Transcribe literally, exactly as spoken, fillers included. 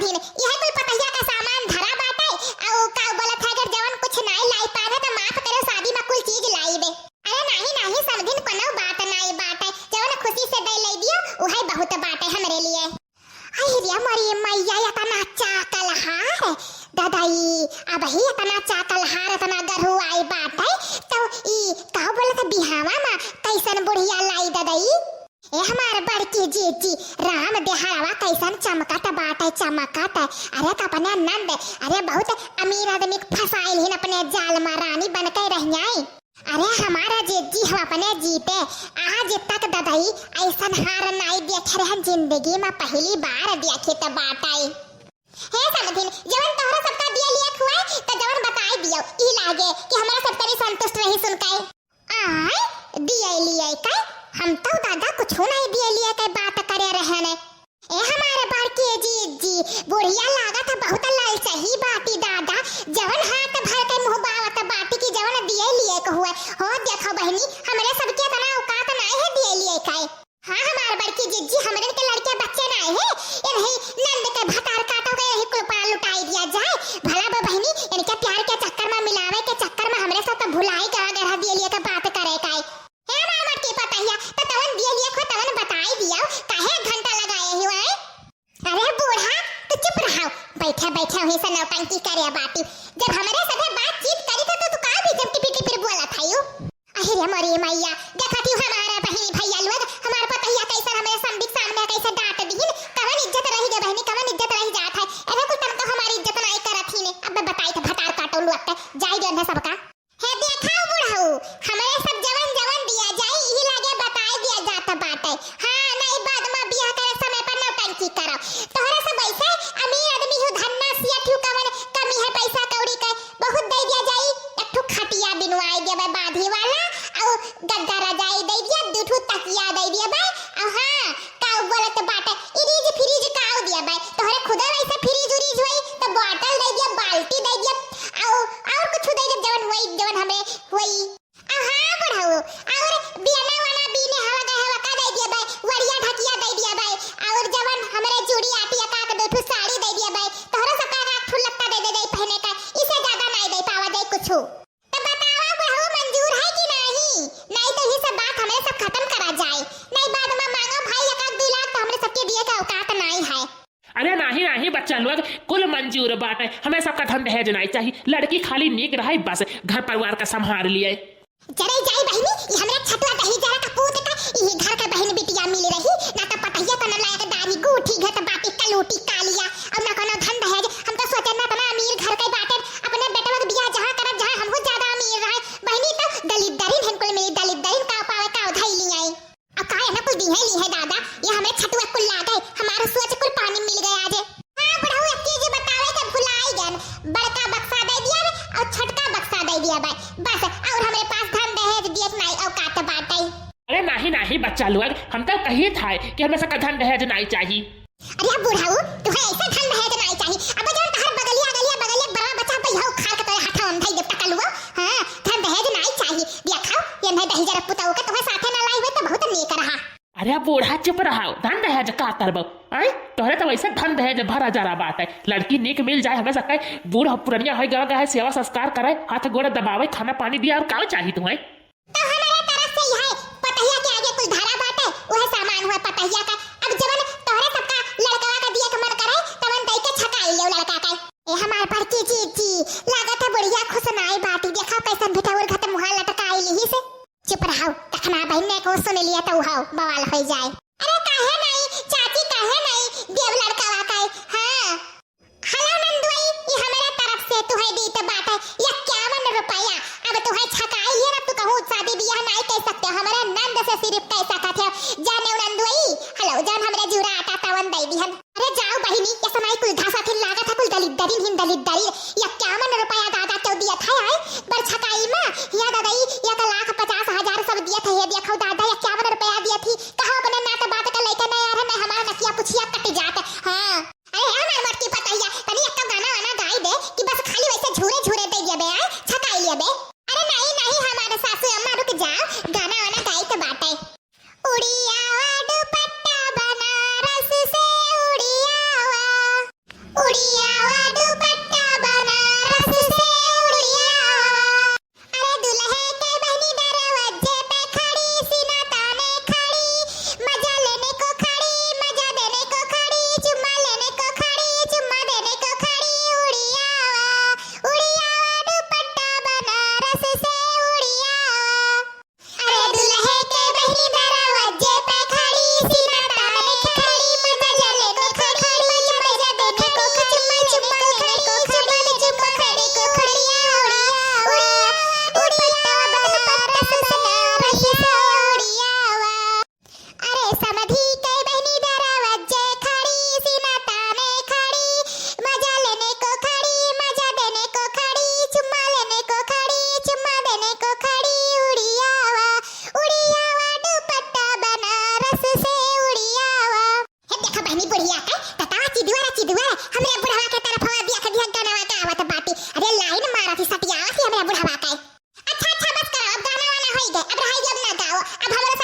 समधिन, इहे कुल पतहिया का सामान धरा बाटे, अउ का बोलत है, अगर जवन कुछ नाई लाई पाए है त माफ करे, शादी में कुल चीज लाई दे। अरे नाही, नाही समधिन, कोनो बात नाई बाटे, जवन खुशी से दे ले दियो, उहे बहुत बाटे हमरे लिए। अरे मोरी मैया, इतना चाकल हार, ददई, अबही इतना चाकल हार, इतना गरु आई बाटे, तो ई का बोलत बिहावा मा कैसन बुढ़िया लाई ददई? ए हमार बड़की जीजी, राम देहरवा कैसन चमकत बाटे, चमकत। अरे त अपने नंद, अरे बहुत अमीर आदमी के फंसाइल हिन अपने जाल मा, रानी बन के रहियाई। अरे हमारा जीजी, हम अपने जीते, आज तक ददई ऐसन हार नाई देखे रहन जिंदगी मा, पहली बार देखित बाटे। हे समधिन, जवन तोहरा सबका दिए लिए हुए, त जवन बताई दियो, ई लागे कि हमरा सब तनी संतुष्ट रही सुन के। आय, दिए लिए के? हम तो दादा कुछो नहीं दिए लिए के बात करे रहने। ए हमारे बड़की जीजी, बुढ़िया लागत है बहुत ललचही बाटी दादा, जवन हाथ भर के मुँह बावत बाटी कि जवन दिए लिए के हुए। हो देखो बहिनी, हमरे सबके इतना औकात नहीं है दिए लिए के। हाँ, हमार बड़की जिज्जी, हमरन के लड़के बच्चे ना है, इन्हीं नंद के भतार काटो के यही कुल पार लुटाई दिया जाए। भला बा बहिनी, इनके प्यार के चक्कर में, मिलावे के चक्कर में हमरे सब तो भुलाई गवा गए रह दिए लिए के बात करे का है। हे हमार मोटकी पतहिया, तो तवन दिए लिए खो तवन बताई दियो, काहे घंटा लगाए ही वाए? अरे बूढ़ा, तू चुप रहो, बैठे बैठे वहीं से नौटंकी करे बाटी। जब हमरे सभे बातचीत करी तो, तो तू का बीच में टिपिर टिपिर बोलत है यू? अरे रे मोरी मैया, देखा थी हमारा बहिनी भैया लोग, हमार पतहिया कैसे हमरे समधी के सामने कैसे डांट दीन, कवन इज्जत रही गे बहिनी, कवन इज्जत रही जात है। अरे कुल तन तो हमारी इज्जत नाई करत ही ने। अब मैं बताई तो भतार काटो लोग के, जाई देन है सबका। हे देखा बुढ़ऊ, हमरे सब जवन जवन दिया जाई, इही लागे बताई दिया जात बाटे। हाँ, नहीं बाद में बियाह करे समय पर नौटंकी करब। तोहरा सब ऐसे अमीर आदमी हो, धन्ना सिया ठू कवन कमी है पैसा कौड़ी के, बहुत दे दिया जाई, एक ठो खटिया बिनवाई देबे बाधी वाला, अउ गद्दा रजाई दे दिया, दू ठो तकिया दे दिया भाई। अउ हाँ, काऊ बोलत बाटे, इरीज फिरीज काऊ दिया भाई, तोहरे खुदे वैसे फ्रिज उरीज होई, तो बॉटल दे दिया, बाल्टी दे दिया, अउ और कुछ दे दिया, जवन होई, जवन हमें होई। अउ हाँ बुढ़ऊ, और बियना वाला बीने हवा गए हवा का दे दिया भाई, वड़िया ढकिया दे दिया भाई, और जवन हमरे चूड़ी आटी अकाक दो ठो साड़ी दे दिया भाई, तोहरा सबका एक आध ठो लत्ता दे दे जाई पहने का, इसे ज्यादा नहीं दे पावा जाई कुछ। तो बतावा बुढ़ऊ मंजूर है कि नहीं? नहीं तो ये सब बात हमरे सब खत्म करा जाए, नहीं बाद में मांगो भाई एक आध दो लाख तो हमरे सबके दिए का औकात नहीं है। अरे नाही नाही बच्चा लोग, कुल मंजूर बाटे, हमें सबका धन दहेज नहीं चाहिए, लड़की खाली नीक रहे बस, घर परिवार का संभाल लिए। जरे जाई बहिनी, ई हमरे छटुआ दही जरा का पूत का, ई घर के बहिन बिटिया मिल रही, ना तो पतहिया तो न लायक दाढ़ी गूठी घट बाटी कलूटी कालिया, और ना कोनो धन दहेज। हम तो सोचे ना इतना अमीर घर के बाटे, अपने बेटवा के बियाह जहाँ करब जहाँ हमहू ज्यादा अमीर रहे। बहिनी तो दलिद्दरिन हिन कुल मिली, दलिद्दरिन का पावे का उधाई ली आई। अब काहे ना कुल दिहे ली है दादा, ये हमरे छटुआ कुल लागे, हमार सोच कुल पानी मिल गया आज। हाँ बुढ़ऊ, एक चीज बतावे के भुलाई गन, बड़का बक्सा दे दिया बे और छोटका बक्सा दे दिया बे, बस, और हमरे पास धन दहेज दिए के नाई औकात बाटे। अरे नाही नाही बच्चा लोग, हम तो कही था कि हमें सबका धन दहेज नाई चाहिए। अरे बुढ़ऊ, तुहे ऐसे धन दहेज नाई चाहिए। अब जौन तहर बगलिया, अगलिया, बगलिया, बड़वा बच्चा पे यह उखाड़ के तोरे हाथों में धई देब टकलुओ। हाँ, धन दहेज नाई चाहिए। देखा, ये नहीं दही जरा पुताऊ के तुहे साथे ना लाई हुए तो बहुत नीक रहा। अरे बूढ़ा, चुप रहा, धन दहेज का करबो? आय, तोहरे तो वैसे धन दहेज भरा जरा बाटे। लड़की नीक मिल जाए, हमें सबके बूढ़ पुरनिया होई गवा गए, सेवा संस्कार करे, हाथ गोड़ दबावे, खाना पानी दिया, और का चाहिए तुम्हें? तो हमारे तरफ से यह पतहिया के आगे कुल धरा बाटे, वह सामान हुआ पतहिया का। अब जवन तोहरे सबका लड़कवा का दिए के मन करे, तवन दई के छकाई लियो लड़का का। ए हमार बड़की जीजी, लागत है बुढ़िया खुश नाई बाटी, देखा कैसन भिठौर घट मुहा लटकाई लिही से। चुप रहो, तखना बहिन ने को सुन लिया तो उहाव बवाल होई जाए। अरे काहे नाई चाची, काहे नाई देव लड़कवा का? हाँ। हेलो नंदुई, ई हमरे तरफ से तुहे दीत बाटे इक्यावन रुपया। अब तुहे छकाई है ना, तू कहूँ शादी बियाह नाई कर सकते, हमरे नंद से सिर्फ कर सकत है। जाने नंदुई, हेलो, जान हमरे जुरा आटा तवन दे दिहन। अरे जाओ बहिनी, ये समय कुल घासा फिर लागत है, कुल दलिद्दरिन हिन दलिद्दरिन। इक्यावन रुपया दादा क्यों दिया था आए? बड़ छकाई में, या दादा ई एक लाख पचास हजार सब दिया था, ये देखो दादा इक्यावन रुपया दिया थी। कहो अपने नात बात का लेके नहीं आ रहे, नहीं हमारा नकिया पुछिया कट जात। हाँ। अरे हे हमार मोटकी पतहिया, तनी एक गाना वाना गाई दे कि बस खाली वैसे झूरे झूरे दे दिया बे, आए छकाई लिया बे। अरे नहीं नहीं हमारे सासू अम्मा रुक जाओ, गाना वाना गाई तो बाटे। उड़ियावा दुपट्टा बनारस से उड़ियावा, ठीक है, अब रहाई दे, अब ना गाओ, अब हमरा